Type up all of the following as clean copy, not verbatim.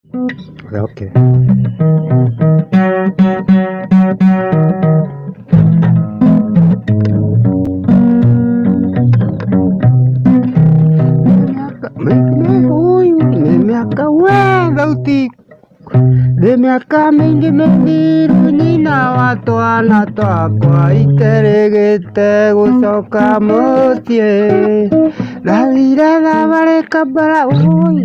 Okay. Nĩ mĩaka we thauti nĩ mĩaka mĩingĩ mĩthiru nyina wa twana twakwa iterĩgĩte gũcoka mũciĩ ndathire thabarĩ Kampala ũi.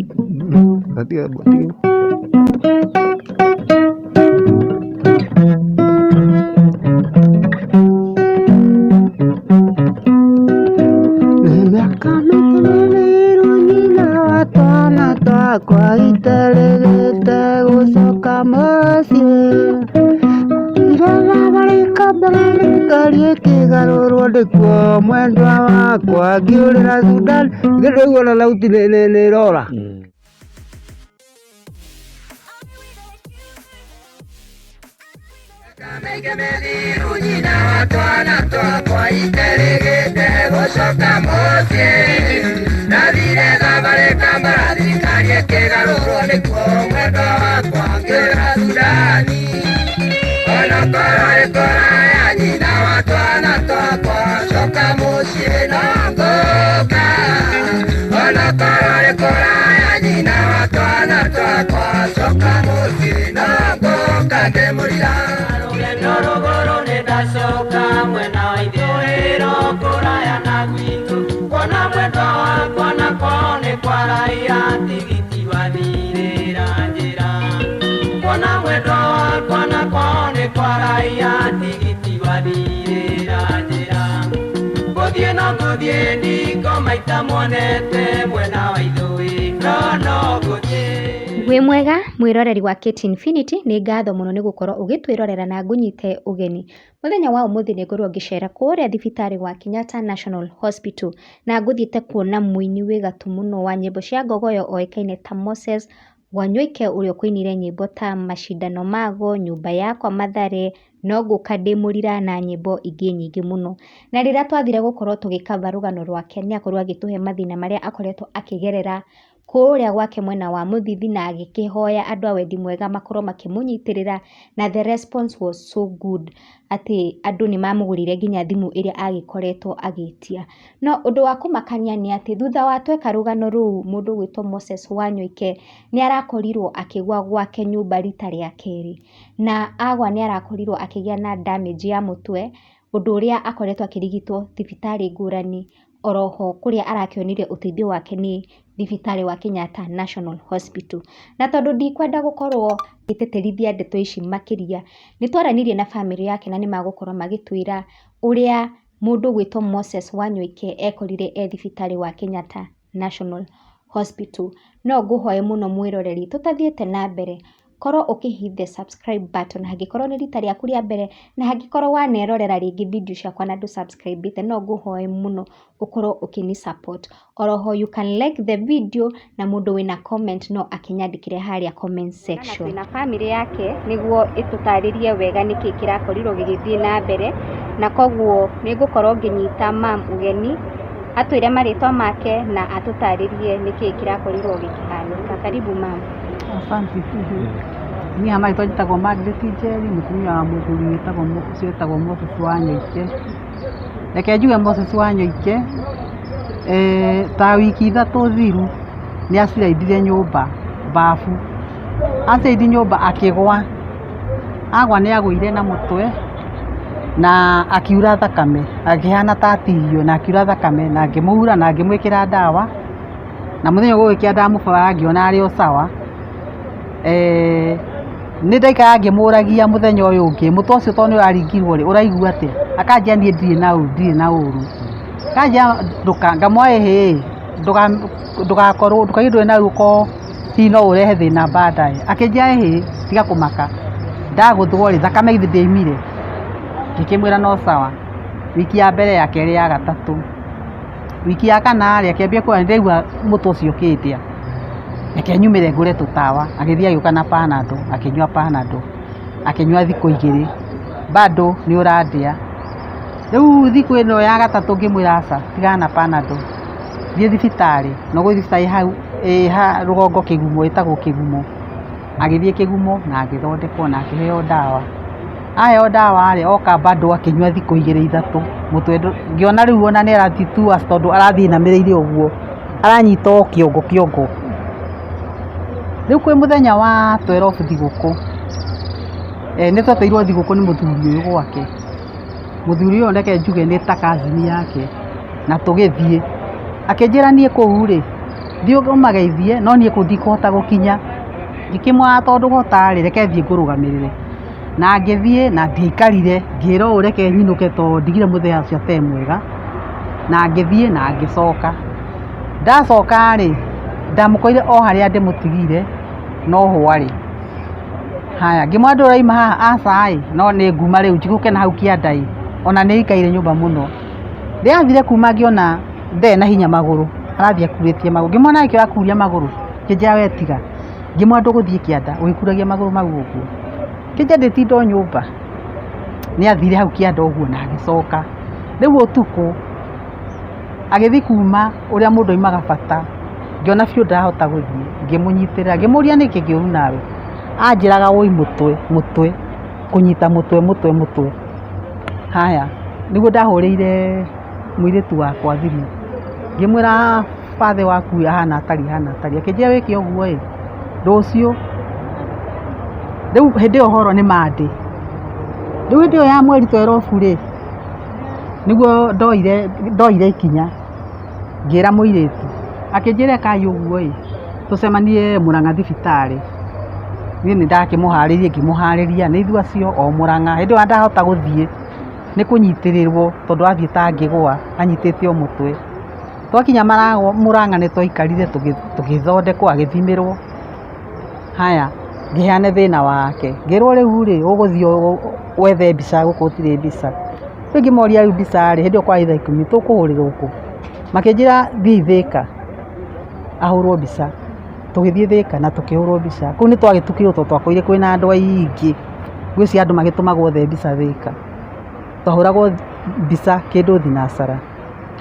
Nĩ mĩaka mĩingĩ mĩthiru nyina wa twana twakwa iterĩgĩte gũcoka mũciĩ ndathire thabarĩ Kampala ngari ĩkĩgarũrwo ndĩkuo mwendwa wakwa ngĩũrĩra Sudan ngĩndũigua na thauti nĩ ĩrora. Rũgendo rũgũrũ nĩndacoka mwena wa ithũĩro kũraya na gwitũ kuona mwendwa wakwa na kwao nĩ kwaraiha tigiti wathirĩra njĩra kuona mwendwa wakwa na kwao nĩ kwaraiha tigiti wathirĩra njĩra ngũthiĩ no ngũthiĩ ndiko maita muonete mwena wa ithũĩro no ngũthiĩ. Wĩ mwega mwĩroreri wa Kate Infinity, nĩ ngatho mũno nĩ gũkorwo ũgĩtwĩrorera na ngũnyite ũgeni. Mũthenya wa ũmũthĩ nĩ ngorwo ngĩcera kũrĩa thibitarĩ wa Kenyatta National Hospital na ngũthiĩte kuona mũini wĩ gatũ mũno wa nyĩmbo cia ngogoyo oĩkaine ta Moses Wanyoike ũrĩa ũkũinire nyĩmbo ta Mashindano Mago, Nyumba Yakwa Mathare, No Ngũka Ndĩ Mũrira na nyĩmbo ingĩ nyingĩ mũno. Na rĩrĩa twathire gũkorwo tũgĩkaba rũgano rwake nĩ akorirwo agĩtũhe mathĩna marĩa akoretwo akĩgerera kũrĩa gwake mwena wa Mũthithi na agĩkĩhoya andũ a wendi mwega makorwo makĩmũnyitĩrĩra na the response was so good atĩ andũ nĩ mamũgũrĩire nginya thimũ ĩrĩa agĩkoretwo agĩtia. No ũndũ wa kũmakania nĩ atĩ thutha wa tweka rũgano rũu mũndũ ũgwĩtwo Moses Wanyoike nĩ arakorirwo akĩgwa gwake nyũmba rita rĩa kerĩ na agwa nĩ arakorirwo akĩgĩa na damage ya mũtwe ũndũ ũrĩa akoretwo akĩrigitwo thibitarĩ ngũrani oroho kũrĩa arakĩonire ũteithio wake nĩ thibitarĩ wa Kenyatta National Hospital. Na tondũ ndikwenda gũkorwo ngĩtĩtĩrithia ndeto ici makĩria, nĩ twaranirie na bamĩrĩ yake na nĩ magũkorwo magĩtwĩra ũrĩa mũndũ ũgwĩtwo Moses Wanyoike ekorire e thibitarĩ wa Kenyatta National Hospital. No ngũhoe mũno mwĩroreri tũtathiĩte na mbere korwo ũkĩ hit the subscribe button hangĩkorwo nĩ rita rĩaku rĩa mbere na hangĩkorwo wanerorera rĩngĩ video ciakwa na ndũ subscribe ĩte no ngũhoe mũno ũkorwo ũkĩni support. Oroho you can like the video na mũndũ wĩna comment no akĩnyandĩkĩre harĩa comment section. Na bamĩrĩ yake nĩguo ĩtũtarĩrie wega nĩkĩ kĩrakorirwo gĩgĩthiĩ na mbere na koguo nĩ ngũkorwo ngĩnyita mam ũgeni atwĩre marĩtwa make na atũtarĩrie nĩkĩ kĩrakorirwo gĩkĩhanĩka. Karibu mam. Asante. Niĩ ha marĩtwa njĩtagwo Margaret Njeri, mũtumia wa mũthuri wĩtagwo ũcio wĩtagwo Moses Wanyoike. Reke njuge Moses Wanyoike ta wiki ithatũ thiru nĩ aciraindire nyũmba babu. Aciraindi nyũmba akĩgwa, agwa nĩ agũire na mũtwe na akiura thakame, akĩhana ta atihio na akiura thakame na ngĩmũhura na ngĩmwĩkĩra ndawa na mũthenya ũyũ gũgĩkĩa ndamũbara ngĩona arĩ o sawa. Nĩ ndaikaraga ngĩmũragia mũthenya ũyũ ũngĩ mũtwe ũcio tondũ nĩ ũraringirwo rĩ ũraigua atĩa? Akanjĩra niĩ ndirĩ na ũru ndirĩ na ũru. Akanjĩra ngamwĩra ĩhĩ ndũgakorwo ndũkaigue ndũrĩ na ruo korwo hihi no ũrehe thĩna baadaye. Akĩnjĩra ĩhĩ tiga kũmaka ndagũthwo rĩ thakame githĩ ndĩaumire? Ngĩkĩmwĩra no sawa. Wiki ya mbere ya kerĩ ya gatatũ, wiki ya kana rĩ akĩambia kuga nĩndĩraigua mũtwe ũcio ũkĩndĩa reke nyumĩre ngũre tũtawa. Agĩthiĩ agĩũka na Panadol akĩnyua Panadol akĩnyua thikũ igĩrĩ bado nĩ ũrandĩa. Rĩu thikũ ĩno ya gatatũ ngĩmwĩra aca tigana na Panadol thiĩ thibitarĩ na ũgũthiĩ thibitarĩ hau ĩ rũgongo Kĩgumo ĩtagwo Kĩgumo. Agĩthiĩ kĩgumo na agĩthondekwo na akĩheo ndawa. Aheo ndawa rĩ, oka bado akĩnyua thikũ igĩrĩ ithatũ, mũtwe ngĩona rĩu ona nĩ arathiĩ tu tondũ arathiĩ ainamĩrĩire ũguo, aranyita o kĩongo kĩongo. Rĩu kwĩ mũthenya wa 12 thigũkũ, nĩ tweteirwo thigũkũ nĩ mũthuri ũyũ gwake. Mũthuri ũyũ reke njuge nĩ ta cousin yake, na tũgĩthiĩ. Akĩnjĩra niĩ kũu rĩ, thiĩ ũmageithie no niĩ kũu ndikũhota gũkinya. Ngĩkĩmwĩra tondũ ndũhota rĩ, reke thiĩ ngũrũgamĩrĩre. Na ngĩthiĩ na ndiaikarire, ngĩĩra ũũ reke nyinũke tondũ ndigire mũthee ũcio atarĩ mwega, na ngĩthiĩ na ngĩcoka. Ndacoka rĩ, ndamũkorire o harĩa ndĩmũtigire, noho arĩ. Haya, ngĩmwĩra ndũrauma haha, aca ĩ, no nĩ nguma rĩu njikũrũke na hau kĩanda ĩ, ona nĩ aikaire nyũmba mũno. Rĩrĩa athire kuma ngĩona ndarĩ na hinya magũrũ, arathiĩ akurĩtie magũrũ. Ngĩmwona nĩkĩ ũrakuria magũrũ, akĩnjĩra we tiga. Ngĩmwĩra ndũgũthiĩ kĩanda ũgĩkuragia magũrũ mau ũguo. Akĩnjĩra ndĩtinda o nyũmba. Nĩ athire hau kĩanda ũguo na agĩcoka. Rĩu ũtukũ agĩthiĩ kuma ũrĩa mũndũ aumaga bata, ngĩona biũ ndarahota gũthiĩ, ngĩmũnyitĩrĩra, ngĩmũria nĩkĩ kĩũru nawe? Anjĩraga woi mũtwe, mũtwe, kũnyita mũtwe mũtwe mũtwe. Haya, nĩguo ndahũrĩire mũirĩtu wakwa thimũ, ngĩmwĩra father waku ahana atariĩ ahana atariĩ, akĩnjĩra wĩke ũguo ĩ, rũciũ, rĩu hĩndĩ ĩyo ũhoro nĩ Monday, rĩu hĩndĩ ĩyo ya mweri 12 rĩ, nĩguo ndoire ikinya, ngĩra mũirĩtu, akĩnjĩra ĩkai ũguo ĩ, tũcemanie Mũrang'a thibitarĩ, niĩ nĩ ndakĩmũharĩirie ngĩmũharĩria, nĩ ithuĩ acio o Mũrang'a, hĩndĩ ĩyo ndahota gũthiĩ, nĩ kũnyitĩrĩrwo tondũ athiĩ ta angĩgũa, anyitĩte o mũtwe. Twakinya Mũrang'a nĩ twaikarire tũgĩthondekwo, agĩthimĩrwo, haya ngĩheana thĩna wake, ngĩrwo rĩu rĩ, ũgũthiĩ wethe mbica gũkũ gũtirĩ mbica. Rĩu ngĩmoria rĩu mbica rĩ, hĩndĩ ĩyo kwarĩ thaa ikũmi, tũkũhũrĩrwo kũ? Makĩnjĩra thiĩ Thĩka ahũrwo mbica. Tũgĩthiĩ Thĩka na tũkĩhũrwo mbica. Kũu nĩ twagĩtukirwo tondũ twakorire kwĩna andũ aingĩ. Ngwĩciria andũ magĩtũmagwo othe mbica Thĩka. Twahũragwo mbica kĩndũ thinacara,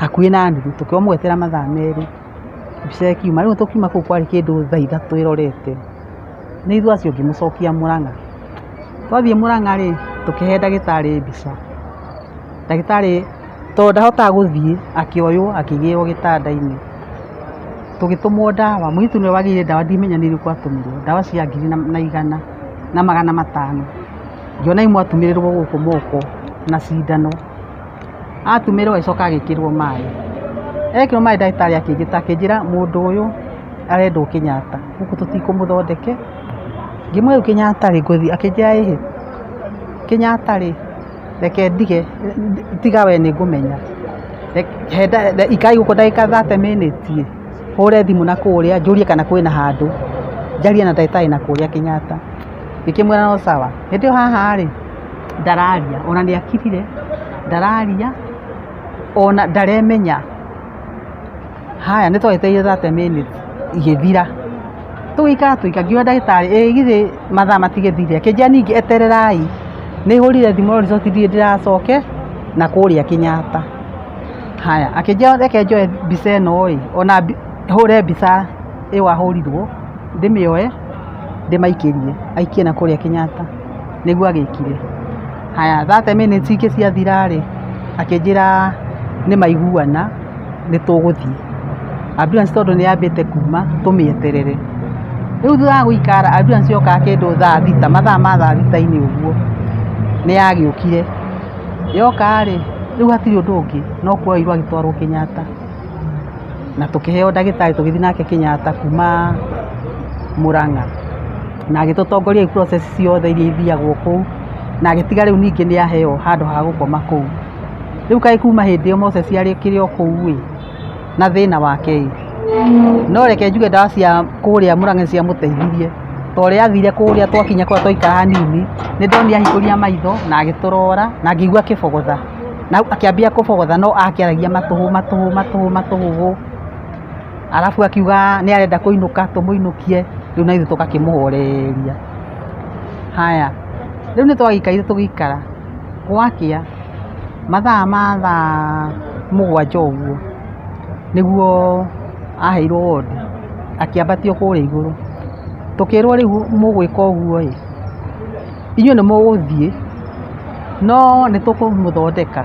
hakuhĩ na nuthu, tũkĩrwo mũgeterera mathaa merĩ mbica ĩkiuma. Rĩu tũkiuma kũu kwarĩ kĩndũ thaa ithatũ ĩrorete. Nĩ ithuĩ acio ngĩmũcokia Mũrang'a. Twathiĩ Mũrang'a rĩ, tũkĩhe ndagĩtarĩ mbica. Ndagĩtarĩ tondũ ndahotaga gũthiĩ, akĩoywo akĩigĩrĩrwo gĩtanda-inĩ. Tũgĩtũmwo ndawa, mũirĩtu nĩwe wagĩrire ndawa ndimenya nĩ irĩkũ atũmirwo, ndawa cia ngiri na igana na magana matano. Ngĩona imwe atumĩrĩrwo gũkũ moko na cindano. Atumĩrĩrwo agĩcoka agĩkĩrwo maĩ. Ekĩrwo maĩ ndagĩtarĩ akĩnjĩta akĩnjĩra mũndũ ũyũ arendwo Kenyatta, gũkũ tũtikũmũthondeke. Ngĩmwĩra rĩu Kenyatta rĩ ngũthiĩ, akĩnjĩra ĩhĩ, Kenyatta rĩ, reke ndige, tiga we nĩ ngũmenya. Ikarai gũkũ ndagĩka 30 minutes ĩ, hũre thimũ na kũrĩa njũrie kana kwĩna handũ, njarie na ndagĩtarĩ na kũrĩa Kenyatta. Ngĩkĩmwĩra no sawa. Hĩndĩ ĩyo haha rĩ, ndararia, ona nĩ akirire, ndararia, ona ndaremenya. Haya nĩ twagĩteire 30 minutes igĩthira. Tũgĩikara tũgĩikara ngiuga ndagĩtarĩ ĩ githĩ mathaa matigĩthirire, akĩnjĩra ningĩ etererai, nĩ hũrire thimũ no result ndirĩ ndĩracoke na kũrĩa Kenyatta. Haya akĩnjĩra reke njoe mbica ĩno ĩ, ona hũre mbica ĩyo ahũrirwo, ndĩmĩoe ndĩmaikĩrie, aikie na kũrĩa Kenyatta, nĩguo agĩkire. Haya 30 minutes ingĩ ciathira rĩ, akĩnjĩra nĩ maiguana nĩ tũgũthiĩ. Ambulance tondũ nĩ yambĩte kuma tũmĩeterere. Rĩu thutha wa gũikara ambulance yokaga kĩndũ thaa thita, mathaa ma thaa thita-inĩ ũguo nĩ yagĩũkire. Yoka rĩ, rĩu hatirĩ ũndũ ũngĩ no kuoirwo agĩtwarwo Kenyatta. Na tũkĩheo ndagĩtarĩ tũgĩthiĩ nake Kenyatta kuma Murang'a. Na agĩtũtongoria process ciothe iria ithiagwo kũu, na agĩtiga rĩu ningĩ nĩ aheo handũ ha gũkoma kũu. Rĩu kaĩ kuma hĩndĩ ĩyo Moses arĩkĩrĩ o kũu ĩ, na thĩna wake ĩ, no reke njuge ndawa cia kũrĩa Murang'a nĩ ciamũteithirie. Ta ũrĩa athire kũrĩa twakinya kũrĩa twaikara hanini, nĩ ndonire ahingũria maitho na agĩtũrora na ngĩigua akĩbogotha. Na akĩambia kũbogotha no akĩaragia matũhũ matũhũ matũhũ matũhũhũ. Arabu akiuga nĩ arenda kũinũka tũmũinũkie, rĩu na ithuĩ tũgakĩmũhoreria. Haya, rĩu nĩ twagĩikarire tũgĩikara, gwakĩa mathaa ma thaa mũgwanja ũguo, nĩguo aheirwo ward, akĩambatio kũrĩa igũrũ. Tũkĩrwo rĩu mũgwĩka ũguo ĩ, inyuĩ nĩ mũgũthiĩ no nĩ tũkũmũthondeka.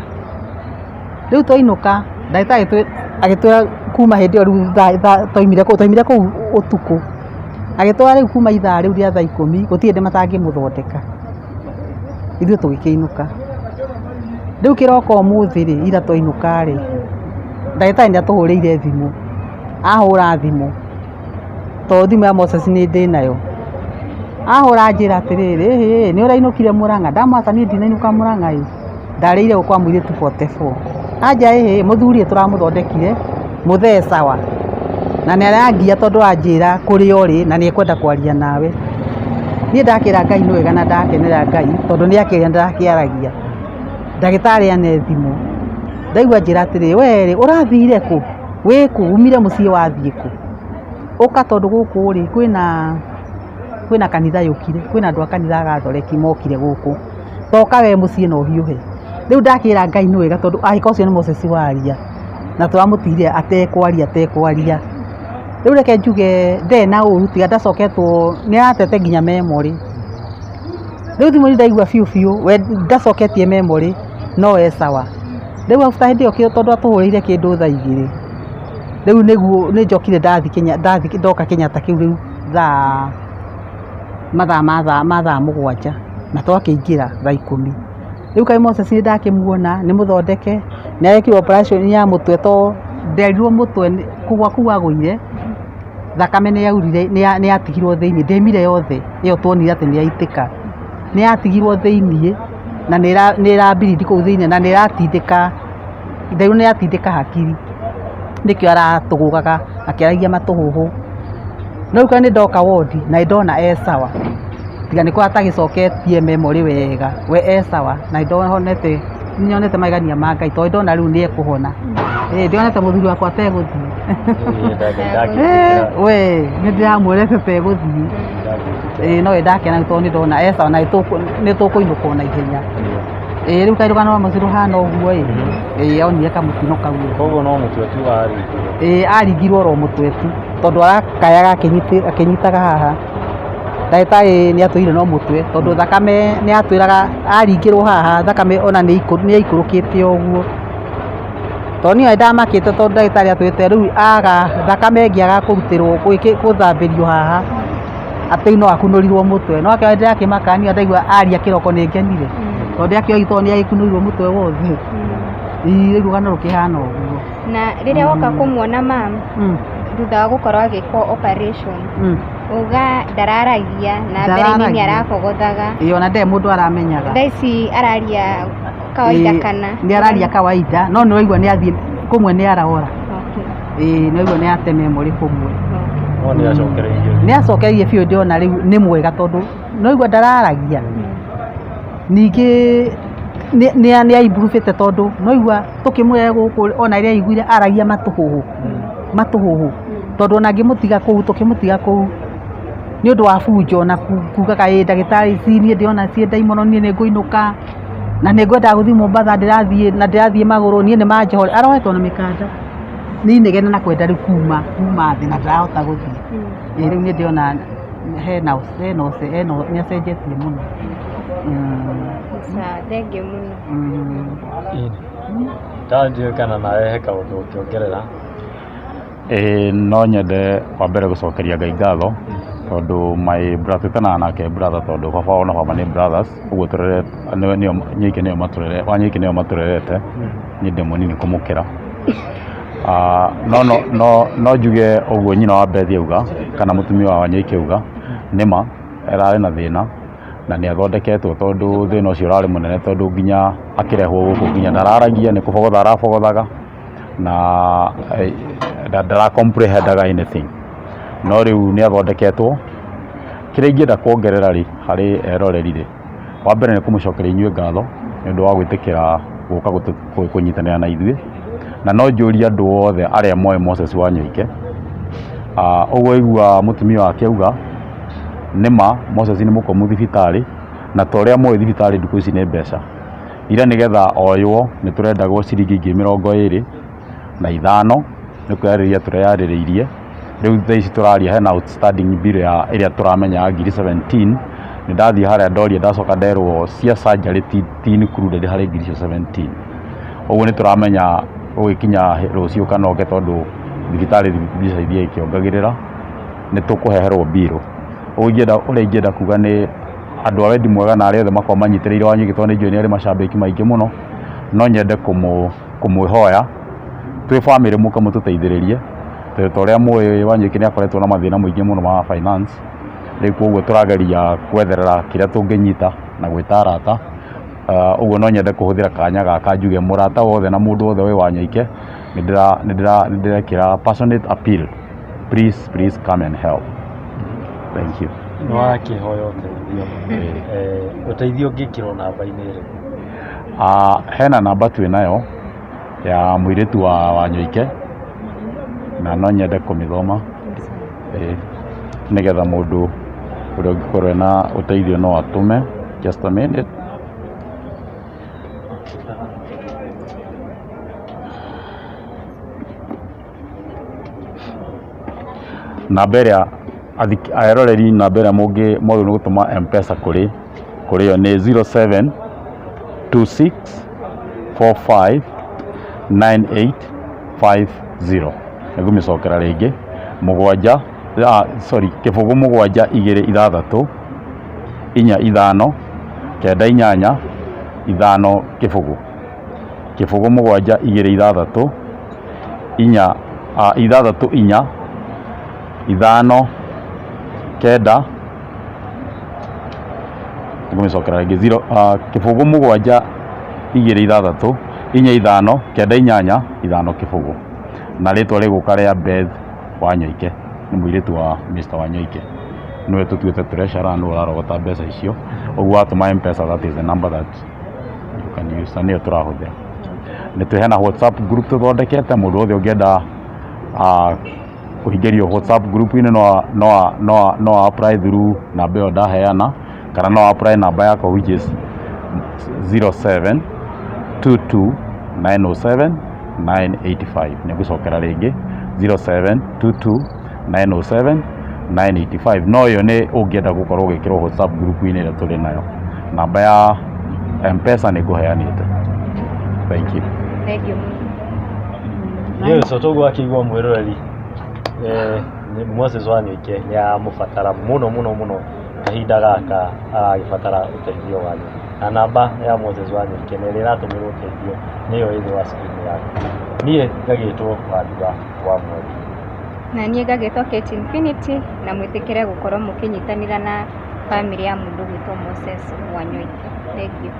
Rĩu twainũka ndagĩtarĩ agĩtwĩra kuma hĩndĩ ĩyo rĩu twaumire kũu, twaumire kũu ũtukũ, agĩtwĩra rĩu kuma ithaa rĩu rĩa thaa ikũmi gũtirĩ hĩndĩ matangĩmũthondeka. Ithuĩ tũgĩkĩinũka. Rĩu kĩroko ũmũthĩ rĩ, ira twainũka rĩ, ndagĩtarĩ nĩ atũhũrĩire thimũ, ahũra thimũ, tondũ thimũ ya Moses nĩ ndĩnayo, ahũra anjĩra atĩrĩrĩ, ĩhĩ nĩ ũrainũkire Mũrang'a? Ndamwĩra aca niĩ ndinainũka Mũrang'a ĩ, ndarĩire gũkũ kwa mũirĩtu 44. Anjĩra ĩhĩ mũthuri ĩ tũramũthondekire, mũthee sawa, na nĩ arangia tondũ anjĩra kũrĩa ũrĩ na nĩ ekwenda kwaria nawe. Niĩ ndakĩra Ngai nĩ wega na ndakenera Ngai tondũ nĩ akĩaria ndakĩaragia. Ndagĩtarĩ ane thimũ, ndaigua anjĩra atĩrĩrĩ, we rĩ ũrathire kũ? Wĩ kũ? Umire mũciĩ wathiĩ kũ? Ũka tondũ gũkũ rĩ kwĩna kwĩna kanitha yũkire, kwĩna andũ a kanitha gathoreki mokire gũkũ. Toka we mũciĩ na ũhiũhe. Rĩu ndakĩra Ngai nĩ wega tondũ angĩkorwo ũcio nĩ Moses waria, na tũramũtigire atekwaria atekwaria. Rĩu reke njuge ndarĩ na ũru tiga ndacoketwo, nĩ aratete nginya memory. Rĩu thimũ ndaigua biũ biũ we ndacoketie memory no e sawa. Rĩu after hĩndĩ ĩyo tondũ atũhũrĩire kĩndũ thaa igĩrĩ, rĩu nĩguo nĩ njokire ndathiĩ ndoka Kenyatta kĩu rĩu thaa mathaa ma thaa ma thaa mũgwanja na twakĩingĩra thaa ikũmi. Rĩu kaĩ Moses nĩ ndakĩmuona nĩ mũthondeke, nĩ arekirwo operation ya mũtwe tondũ nderirwo mũtwe kũgũa kũu agũire thakame nĩ yaurire nĩ yatigirwo thĩiniĩ, ndĩaumire yothe ĩyo tuonire atĩ nĩ yaitĩka. Nĩ yatigirwo thĩiniĩ na nĩ ĩra bleed kũu thĩiniĩ na nĩ ĩratindĩka, nderirwo nĩ ĩratindĩka hakiri nĩkĩo aratũgũgaga akĩaragia matũhũhũ. No rĩu kaĩ nĩ ndoka wondi na nĩ ndona e sawa, tiga nĩ korwo atagĩcoketie memory wega, we e sawa na nĩ nyonete nĩ nyonete magegania ma Ngai tondũ nĩ ndona rĩu nĩ ekũhona. Ĩĩ ndionete mũthuri wakwa ategũthiĩ. We nĩ ndĩramwĩrĩte ategũthiĩ. Ĩĩ no nĩ ndakena tondũ nĩ ndona e sawa na nĩ tũkũinũka o na ihenya. Ĩĩ rĩu kaĩ rũgano rwa Moses rũhana ũguo ĩ, ĩĩ onire kamũtino kau ĩ. Koguo no mũtwe tu aringirwo? Ĩĩ aringirwo oro mũtwe tu tondũ arakayaga akĩnyitaga haha. Ndagĩtarĩ nĩ atwĩrire no mũtwe tondũ thakame nĩ atwĩraga aringĩrwo haha thakame ona nĩ yaikũrũkĩte ũguo. Tondũ niĩ ndamakĩte tondũ ndagĩtarĩ atwĩrĩte rĩu aga thakame ĩngĩaga kũrutĩrwo gũthambĩrio haha atĩ no akunũrirwo mũtwe. No akĩona ndĩrakĩmaka niĩ ndaigua aria kĩroko nĩ ngenire tondũ ndĩrakĩũĩ tondũ nĩ agĩkunũrirwo mũtwe wothe. Ĩĩ rĩu rũgano rũkĩhana ũguo. Na rĩrĩa woka kũmuona mam thutha wa gũkorwo agĩkwo operation uga ndararagia na mbere-inĩ nĩ Ndararagia. arabogothaga. Ĩĩ ona ndarĩ mũndũ aramenyaga. Thaa ici araria kawaida kana? Nĩ araria kawaida no nĩ ũraigua nĩ athiĩ kũmwe nĩ araora. Ĩĩ nĩ ũraigua nĩ ate memory kũmwe. No nĩ acokereirie. Nĩ acokereirie biũ ndĩrona rĩu nĩ mwega tondũ nĩ ũraigua ndararagia. Ningĩ nĩ a improve ĩte tondũ nĩ waigua tũkĩmũrehe gũkũ ona rĩrĩa aiguire aragia matũhũhũ matũhũhũ. Tondũ ona ngĩmũtiga kũu tũkĩmũtiga kũu nĩ ũndũ wa bunjo na kugaga ĩ ndagĩtarĩ ici niĩ ndĩrona ciĩ ndaimono niĩ nĩ ngũinũka na nĩ ngwendaga gũthiĩ Mombatha ndĩrathiĩ na ndĩrathiĩ magũrũ niĩ nĩ manjohore. Arohetwo na mĩkanda nĩ inegene na kwenda rĩu kuma kuma thĩ na ndarahota gũthiĩ. Ĩ rĩu niĩ ndĩrona hena hena hena nĩ acenjetie mũno. Sawa, thengiũ mũno. Ndiũĩ kana nawe he kaũndũ ũngĩongerera. Ĩĩ no nyende wa mbere gũcokeria Ngai ngatho tondũ my brother twĩtanaga nake brother tondũ baba wao na baba nĩ brothers ũguo nĩo Nyaike nĩo matũrerete Wanyoike nĩo matũrerete niĩ ndĩ mũnini kũmũkĩra. No no no njuge ũguo nyina wa Beth auga kana mũtumia wa Wanyoike auga nĩma ararĩ na thĩna na nĩ athondeketwo tondũ thĩna ũcio ũrarĩ mũnene tondũ nginya akĩrehwo gũkũ nginya ndararagia nĩ kũbogotha arabogothaga. Na ndara comprehend anything no rĩu nĩ athondeketwo. Kĩrĩa ingĩenda kuongerera rĩ harĩ eroreri rĩ, wa mbere nĩ kũmũcokeria inyuĩ ngatho nĩ ũndũ wa gwĩtĩkĩra gũka kũnyitanĩra na ithuĩ. Na no njũrie andũ othe arĩa moĩ Moses Wanyoike, ũguo waigua mũtumia wake auga, nĩ ma Moses nĩ mũkomu thibitarĩ, na ta ũrĩa mũĩ thibitarĩ thikũ ici nĩ mbeca. Ira nĩgetha oywo nĩ tũrendagwo ciringi ngiri mĩrongo ĩrĩ na ithano, nĩ kwĩyarĩrĩria tũreyarĩrĩirie. Rĩu thaa ici tũraria hena outstanding bill ya ĩrĩa tũramenya ya ngiri 17. Nĩ ndathiĩ harĩa ndoria, ndacoka nderwo cia surgery ti included harĩ ngiri icio 17. Ũguo nĩ tũramenya gũgĩkinya rũciũ kana oke, tondũ thibitarĩ mbeca ithiaga ikĩongagĩrĩra, nĩ tũkũheherwo mbirũ. Ũguo ingĩenda, ũrĩa ingĩenda kuga nĩ andũ a wendi mwega na arĩa othe makoragwo manyitĩrĩire Wanyoike, tondũ nĩ njũĩ nĩ arĩ macambĩki maingĩ mũno, no nyende kũmwĩhoya twĩ bamĩrĩ mũke mũtũteithĩrĩrie, tondũ ta ũrĩa mũĩ Wanyoike nĩ akoretwo na mathĩna maingĩ mũno ma finance. Rĩu koguo tũrageria gwetherera kĩrĩa tũngĩnyita na gwĩta arata. Ũguo no nyende kũhũthĩra kanya gaka njuge mũrata wothe na mũndũ wothe wĩ Wanyoike, nĩ ndĩrekĩra passionate appeal, please, please come and help. Thank you. Nĩ wakĩhoya ũteithio. Ũteithio ũngĩkĩrwo namba-inĩ ĩrĩkũ? Hena namba twĩ nayo ya mũirĩtu wa Wanyoike na no nyende kũmĩthoma, nĩgetha mũndũ ũrĩa ũngĩkorwo ena ũteithio no atũme. Just a minute. Namba ĩrĩa eroreri, namba ĩrĩa mũngĩ mwagĩrĩirwo nĩ gũtũma M-Pesa kũrĩ yo nĩ 0726 45 9850. Nĩngũmĩcokera rĩngĩ, mũgwanja, sorry, 0 7 2 6 4 5 9 8 5 0. 0 7 2 6 4 6 4 5 9. Nĩngũmĩcokera rĩngĩ, 0 0 7 2 6 4 5 9 8 5 0, na rĩtwa rĩgũka rĩa Beth Wanyoike, nĩ mũirĩtu wa Mr Wanyoike, nĩwe tũtuĩte treasurer, nĩwe ũrarogota mbeca icio. Ũguo watũma M-Pesa, that is the number that you can use, na nĩyo tũrahũthĩra. Nĩ twĩ hena WhatsApp group tũthondekete, mũndũ wothe ũngĩenda kũhingĩrio WhatsApp group-inĩ no apply through namba ĩyo ndaheana, kana no apply namba yakwa which is 07 22 907 985. Nĩ ngũcokera rĩngĩ, 07 22 907 985. No ĩyo nĩ ũngĩenda gũkorwo ũgĩkĩrwo WhatsApp group-inĩ ĩrĩa tũrĩ nayo. Namba ya M-Pesa nĩ ngũheanĩte. Thank you. Thank you. Yes, o toguo akĩigua mwĩroreri, nĩ Moses Wanyoike nĩ aramũbatara mũno mũno mũno kahinda gaka, aragĩbatara ũteithio wanyu, na namba ya Moses Wanyoike na ĩrĩa ĩratũmĩrwo ũteithio nĩyo ĩ thĩ wa screen yaku. Niĩ ngagĩtwo Wandua wa Mwangi. Na niĩ ngagĩtwo Kate Infinity, na mwĩtĩkĩre gũkorwo mũkĩnyitanĩra na bamĩrĩ ya mũndũ gwĩtwo Moses Wanyoike. Thank you.